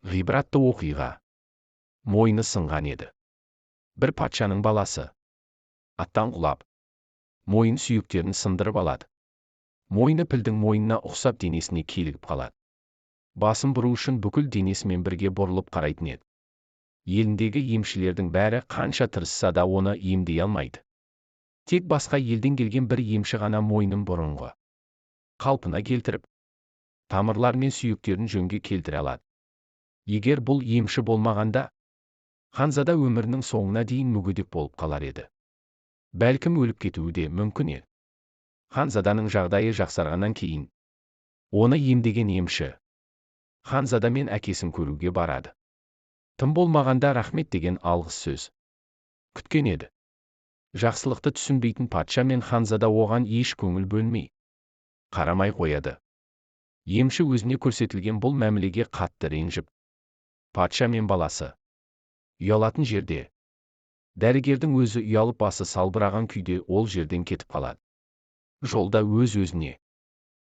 Ғибратты оқиға. Мойны сынған еді. Бір патшаның баласы аттан құлап, мойын сүйектерін сындырып алады. Мойны пілдің мойнына ұқсап, денесіне килігіп қалады. Басын бұру үшін бүкіл денесімен бірге бұрылып қарайтын еді. Еліндегі емшілердің бәрі қанша тырысса да, оны емдей алмайды. Тек басқа елден келген бір емші ғана мойнын бұрынғы қалпына келтіріп, тамырлар мен сүйектерін жөнге келтіре алады. Егер бұл емші болмағанда, ханзада өмірінің соңына дейін мүгедек болып қалар еді. Бәлкім, өліп кетуі де мүмкін еді. Ханзаданың жағдайы жақсарғаннан кейін оны емдеген емші ханзада мен әкесін көруге барады. Тым болмағанда рахмет деген алғыс сөз күткен еді. Жақсылықты түсінбейтін патша мен ханзада оған еш көңіл бөлмей, қарамай қояды. Емші өзіне көрсетілген бұл мәмілеге қатты ренжіп, патша мен баласы ұялатын жерде дәрігердің өзі ұялып, басы салбыраған күйде ол жерден кетіп қалады. Жолда өз өзіне: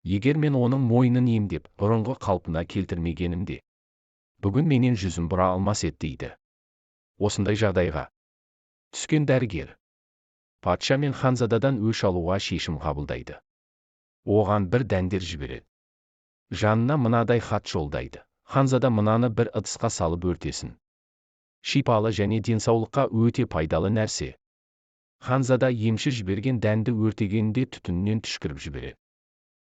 «Егер мен оның мойнын емдеп, бұрынғы қалпына келтірмегенімде, бүгін менен жүзін бұра алмас еді», – дейді. Осындай жағдайға түскен дәрігер патша мен ханзададан өш алуға шешім қабылдайды. Оған бір дәндер жібереді. Жанына мынадай хат жолдайды: «Ханзада мынаны бір ыдысқа салып өртесін. Шипалы және денсаулыққа өте пайдалы нәрсе». Ханзада емші жіберген дәнді өртегенінде түтіннен түшкіріп жібереді.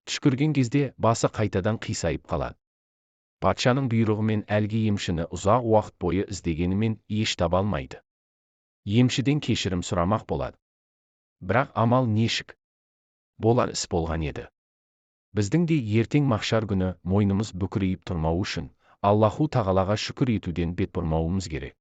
Түшкірген кезде басы қайтадан қисайып қалады. Патшаның бұйрығымен әлгі емшіні ұзақ уақыт бойы іздегенімен, еш таба алмайды. Емшіден кешірім сұрамақ болады. Бірақ амал нешік? Болар іс болған еді. Біздің де ертең махшар күні мойнымыз бүкірейіп тұрмауы үшін Аллаху тағалаға шүкір етуден бет бұрмауымыз керек.